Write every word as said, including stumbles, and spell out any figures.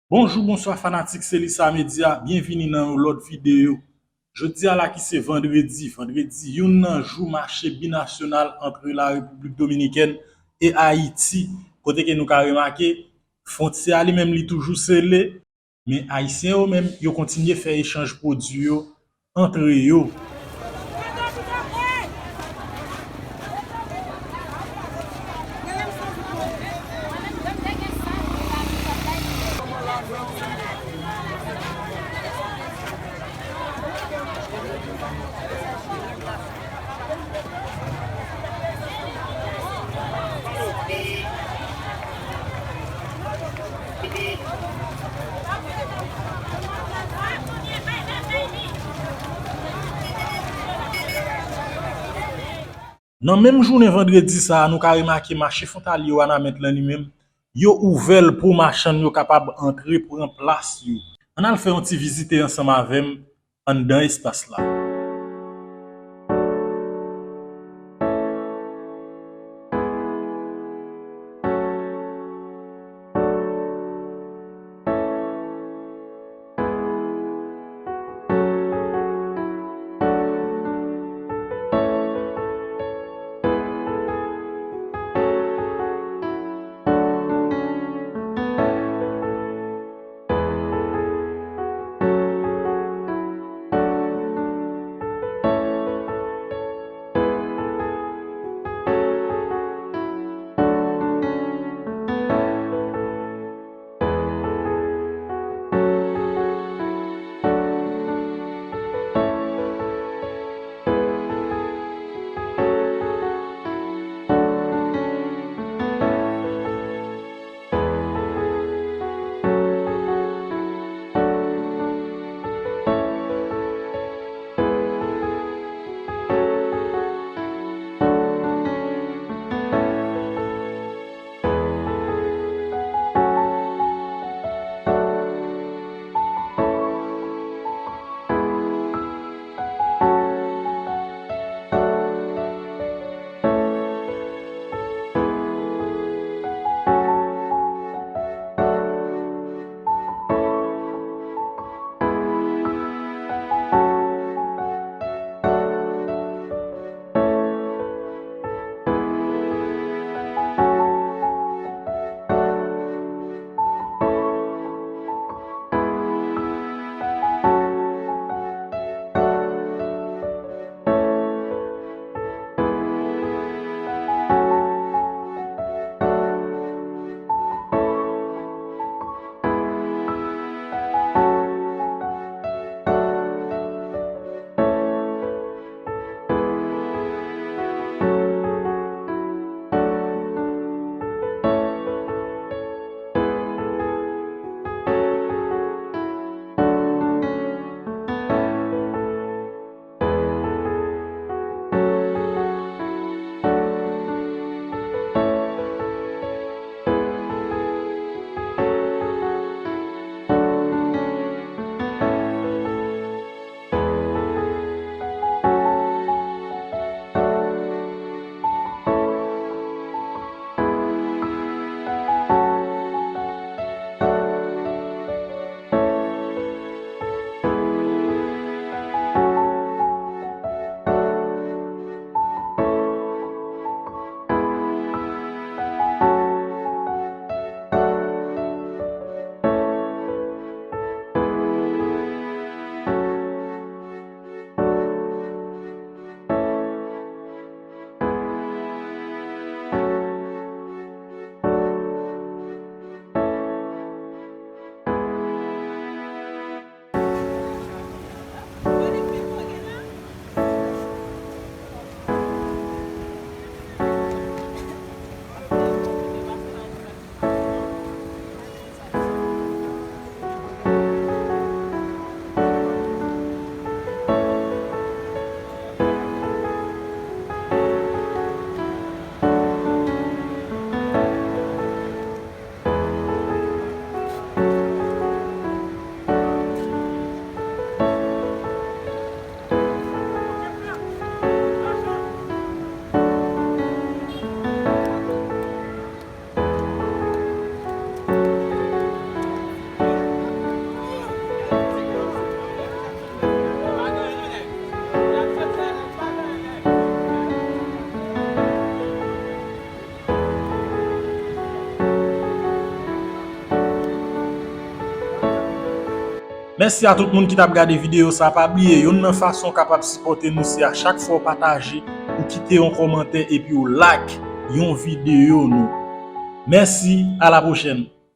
Bonjou, bonswa fanatik Selisa Media, byenvini nan yon lòt videyo. Jodi a la ki se vandredi, vandredi youn nan jou mache binasyonal antre la Repiblik Dominikèn e Ayiti, kote ke nou ka remake, fwontyè a li menm li toujou sele, men Ayisyen yo menm, yo kontinye fè echanj pwodui yo antre yo. Nan menm jounen vandredi sa a, nou ka remake mache fwontalye Wanament lan li menm, yo ouvè l pou machann yo kapab antre pran plas yo. Ann al fè yon ti vizite ansanm avè m anndan espas la. Mèsi a tout moun ki t ap gade videyo sa. Pa bliye, youn nan fason w kapab sipòte nou se a chak fwa w pataje, ou kite yon kòmantè epi w like yon videyo nou. Mèsi, a la pwochèn.